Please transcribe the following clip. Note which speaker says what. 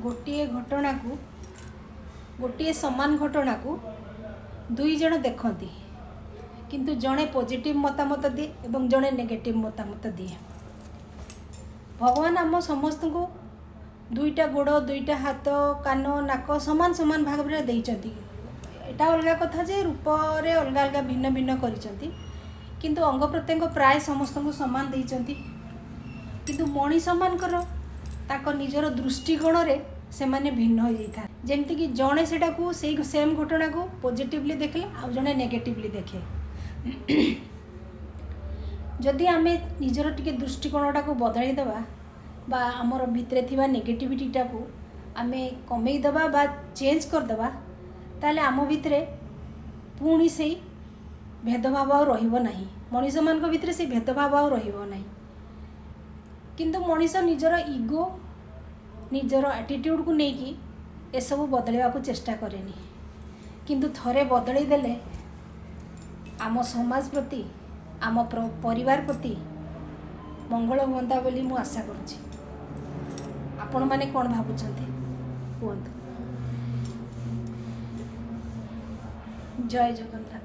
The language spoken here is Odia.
Speaker 1: ଗୋଟିଏ ଘଟଣାକୁ, ଗୋଟିଏ ସମାନ ଘଟଣାକୁ ଦୁଇ ଜଣ ଦେଖନ୍ତି, କିନ୍ତୁ ଜଣେ ପଜିଟିଭ୍ ମତାମତ ଦିଏ ଏବଂ ଜଣେ ନେଗେଟିଭ୍ ମତାମତ ଦିଏ। ଭଗବାନ ଆମ ସମସ୍ତଙ୍କୁ ଦୁଇଟା ଗୋଡ଼, ଦୁଇଟା ହାତ, କାନ, ନାକ ସମାନ ସମାନ ଭାବରେ ଦେଇଛନ୍ତି। ଏଇଟା ଅଲଗା କଥା ଯେ ରୂପରେ ଅଲଗା ଅଲଗା, ଭିନ୍ନ ଭିନ୍ନ କରିଛନ୍ତି, କିନ୍ତୁ ଅଙ୍ଗ ପ୍ରତ୍ୟଙ୍ଗ ପ୍ରାୟ ସମସ୍ତଙ୍କୁ ସମାନ ଦେଇଛନ୍ତି। କିନ୍ତୁ ମଣିଷମାନଙ୍କର ତାଙ୍କ ନିଜର ଦୃଷ୍ଟିକୋଣରେ ସେମାନେ ଭିନ୍ନ ହୋଇଯାଇଥାନ୍ତି। ଯେମିତିକି ଜଣେ ସେଟାକୁ, ସେଇ ସେମ୍ ଘଟଣାକୁ ପଜିଟିଭଲି ଦେଖିଲେ ଆଉ ଜଣେ ନେଗେଟିଭଲି ଦେଖେ। ଯଦି ଆମେ ନିଜର ଟିକେ ଦୃଷ୍ଟିକୋଣଟାକୁ ବଦଳାଇ ଦେବା ବା ଆମର ଭିତରେ ଥିବା ନେଗେଟିଭିଟିଟାକୁ ଆମେ କମେଇ ଦେବା ବା ଚେଞ୍ଜ କରିଦେବା, ତାହେଲେ ଆମ ଭିତରେ ପୁଣି ସେଇ ଭେଦଭାବ ଆଉ ରହିବ ନାହିଁ। ମଣିଷମାନଙ୍କ ଭିତରେ ସେଇ ଭେଦଭାବ ଆଉ ରହିବ ନାହିଁ। କିନ୍ତୁ ମଣିଷ ନିଜର ଇଗୋ, ନିଜର ଆଟିଟ୍ୟୁଡ଼କୁ ନେଇକି ଏସବୁ ବଦଳାଇବାକୁ ଚେଷ୍ଟା କରେନି। କିନ୍ତୁ ଥରେ ବଦଳେଇ ଦେଲେ ଆମ ସମାଜ ପ୍ରତି, ଆମ ପରିବାର ପ୍ରତି ମଙ୍ଗଳ ହୁଅନ୍ତା ବୋଲି ମୁଁ ଆଶା କରୁଛି। ଆପଣମାନେ କ'ଣ ଭାବୁଛନ୍ତି କୁହନ୍ତୁ। ଜୟ ଜଗନ୍ନାଥ।